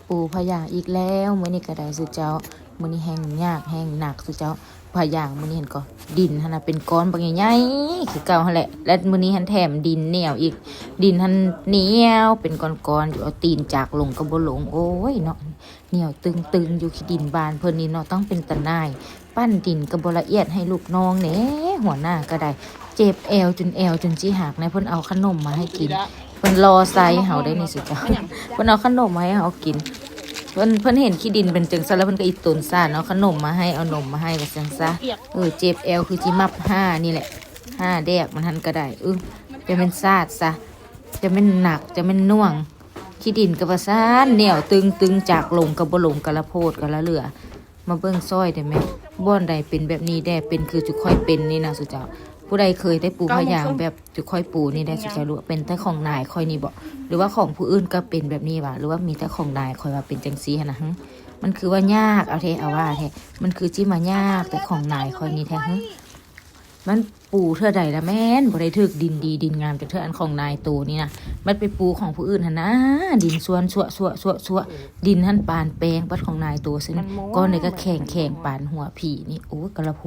ປູພະຢາງອີກແລ້ວ ມື້ນີ້ກໍໄດ້ສູ່ເຈົ້າ. ມື້ນີ້ແຮ່ງຍາກແຮ່ງໜັກສູ່ເຈົ້າ. ພະຢາງມື້ນີ້ຫັ້ນກໍ ດິນຫັ້ນນະເປັນກ້ອນບັກໃຫຍ່ໆຄືເກົ່າຫັ້ນແຫຼະ ແລະມື້ນີ້ຫັ້ນແຖມດິນໜຽວອີກ. ດິນຫັ້ນໜຽວເປັນກ້ອນໆຢູ່ ເອົາຕີນຈັກລົງກໍບໍ່ລົງ. ໂອ້ຍເນາະ ໜຽວຕຶງໆຢູ່. ຂີ້ດິນບ້ານເພິ່ນນີ້ເນາະ ຕ້ອງເປັນຕາໜ່າຍ. ປັ້ນດິນກໍບໍ່ລະອຽດໃຫ້ລູກນ້ອງແດ່. ຫົວໜ້າກໍໄດ້ ເຈັບແອວຈົນແອວຈົນຊິຫັກນະ. ເພິ່ນເອົາຂະໜົມມາໃຫ້ກິນ ເພິ່ນລໍໃສ່ເຮົາໄດ໋ນີ້ຊຸເຈົ້າ. ເພິ່ນເອົາຂະໜົມມາໃຫ້ເຮົາກິນ. ເພິ່ນ ເພິ່ນເຫັນຂີ້ດິນເປັນຈັ່ງຊັ້ນແລ້ວ ເພິ່ນກໍອິດຕົນສານ ເອົາຂະໜົມມາໃຫ້ ເອົານົມມາໃຫ້ວ່າຊັ້ນຊະ. ເອີ ເຈັບແອວຄືຊິມັບຫ້ານີ້ແຫຼະ ຫ້າແດກມັນຫັ້ນກໍໄດ້. ເອີ ຈະແມ່ນຊາດຊະ ຈະແມ່ນໜັກ ຈະແມ່ນໜ່ວງ. ຂີ້ດິນກໍວ່າຊັ້ນ ໜຽວຕຶງໆ ຈັກລົງກໍບໍ່ລົງ ກະລະໂພດກະລະເຫຼືອ. ມາເບິ່ງຊ່ອຍໄດ້ແມ ບ່ອນໃດເປັນແບບນີ້ແດ່ ເປັນຄືຈຸຂ້ອຍເປັນນີ້ນະຊຸເຈົ້າ. ຜູ້ໃດເຄີຍໄດ້ປູພະຢາງແບບຈຸຂ້ອຍປູນີ້ແດ່ຊຸເຈົ້າ ຫຼືວ່າເປັນແຕ່ຂອງນາຍຂ້ອຍນີ້ບໍ ຫຼືວ່າຂອງຜູ້ອື່ນກໍເປັນແບບນີ້ຫວາ ຫຼືວ່າມີແຕ່ຂອງນາຍຂ້ອຍວ່າເປັນຈັ່ງຊີ້ຫັ້ນນະ. ຫຶ ມັນຄືວ່າຍາກເອົາແທ້ ເອົາວ່າແທ້ ມັນຄືຊິມາຍາກແຕ່ຂອງນາຍຂ້ອຍນີ້ແທ້. ຫຶ ມັນປູເທື່ອໃດລະແມ່ນບໍ່ໄດ້ຖືກດິນດີດິນງາມຈັກເທື່ອ. ອັນຂອງນາຍໂຕນີ້ນະ ມັນໄປປູຂອງຜູ້ອື່ນຫັ້ນນາ ດິນຊວນຊວະໆໆໆ ດິນຫັ້ນປານແປ້ງ ບັດຂອງນາຍໂຕຊັ້ນ ກ້ອນໃດກໍແຂງໆປານຫົວຜີນີ້. ໂອ້ຍ ກະລະໂພ